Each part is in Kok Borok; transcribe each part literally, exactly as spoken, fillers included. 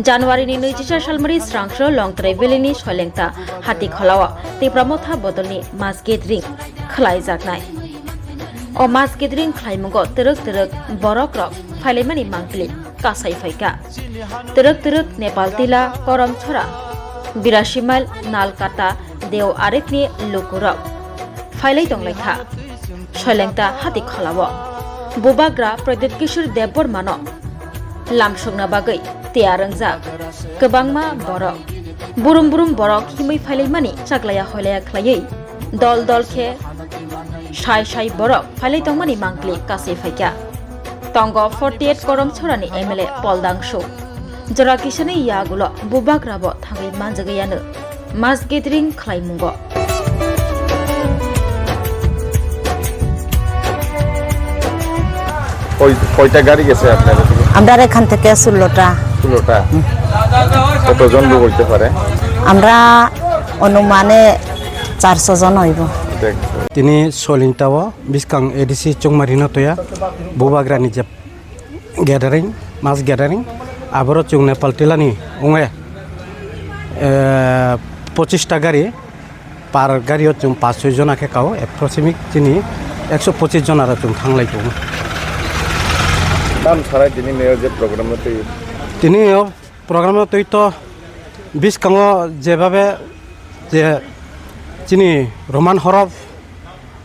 January ni naichisa salmari srangso Longtrai Valley ni Soilengta Hati Kholao Tipra Motha bodolni mass gathering khlaijaknai. O mass gathering khlaimungo twrwk twrwk borok rok phailaimani mangpili kasai phaikha. Twrwk twrwk Nepal Tila, Koromchora, Birasi Mile, Nalkata, Deu Arifni lukurok phailai tonglaikha. Soilengta Hati Kholao Bubagra Pradyut Kishore Debbarmano lamsokna bagwi tiyar wngjak kwbangma borok. Burum burum borok himwi phailaimani chaklaya hoilaya khlaiwi dol dol khe sai sai borok phailai tongmani mangpili kasai phaikha. Tongo forty eight Koromchorani M L A Pol Dangsu. Jora kisani yagulo Bubagrabo thangwi manjagwi ano mass gathering khlaimungo. কয়, কয়টা গাড়ি গেছে আপনার এদিকে? আমরা এখান থেকে ষোলোটা। ষোলোটা? হুম। কতজন লোক হইতে পারে? আমরা অনুমানে চারশো জন হইব। দেখ। Tini Soilengta o biskang A D C chongmarino toya Bubagrani je gathering, mass gathering, aboro chwng Nepal Tilani wngwi, eh, pochista gari, per gari o chwng paanch soi jona khe kao, approximate chini ekso pochis jona rok chwng thanglai tongo. Tam sarai tini mayor je program no twi. Tini o program no twi to biskango jebabe je chini Roman horof,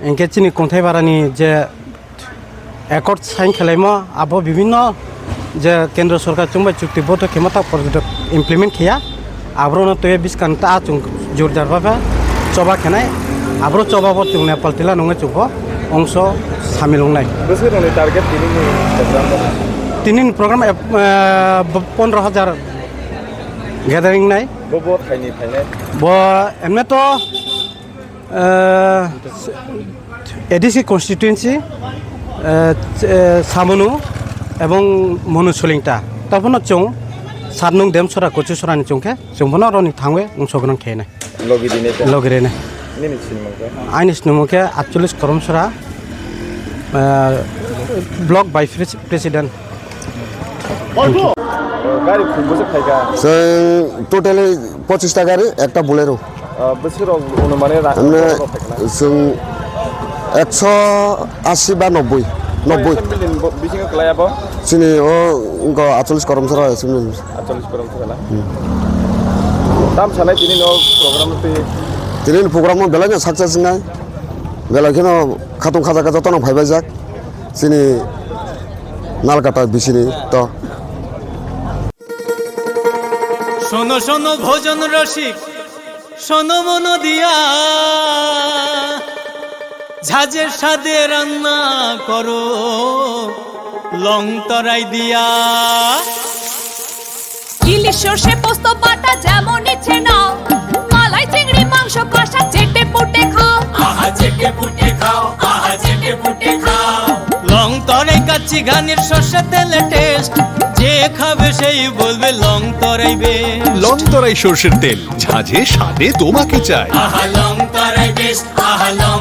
hinkhe chini Kungthai Barani je accord sign khelaimo, abo bibhinno je Kendra Sorkar chwngbai chukti bodho khema ta porjoto implement khiya, aborokno twiwi bwskang ta chwng jorjar bhabe choba khenai, aborok choba bo chwng Nepal Tila nungwi chwngbo ongso samil wngnai. Bwswk rokni target tinini program bo? Tinini program, eh, pondro hajar gathering nai. Bo, bo thaini phainai? Bo emne to, eh, A D C constituency, eh, ch-, eh, Samonu ebong Monu Soilengta. Tabono chwng sat nung Demsora, Kochisorani chwng khe chwng bono roni thangwi wngso gwnang khe nai. Logi rinai te? Logi rinai. Nini sinimung khe? Aini sinimung khe atchollish Koromsora, eh, block vice pres-, president. Gari khum bwswk phaikha? Chwng totally pochista gari, ekta Bolero. Ah, bwswk rok unumane ra-, Emne rok phaikha na? Chwng ekso asi ba nobboi, nobboi. Assembly ni bo-, bisingo kwlai abo? Chini o wngkha atchollish Koromsora assembly ni. Atchollish Koromsora na? Hmm. Tam sanai tini no program twi? Tini ni program no belai no success wngnai. Belai kheno khatung khajak joto no phaibaijak. Chini Nalkata bisini to. শোনো শোনো ভোজন রসিক, শোনো মন দিয়া, ঝাঁঝের স্বাদে রান্না করো লং তরাই দিয়া। ইলিশ সর্ষে পোস্ত বাটা যেমন ইচ্ছে নাও, মালাই চিংড়ি মাংস কষা চেটে পুটে খাও। আহা চেটে পুটে খাও, আহা চেটে পুটে খাও। লং তরাই কাচ্চি ঘানির সর্ষে তেলে টেস্ট, যে খাবে সেই বলবে লং তরাই বেস্ট। লং তরাই সর্ষের তেল, ঝাঁঝে স্বাদে তোমাকে চাই। আহা লং তরাই বেস্ট, আহা লং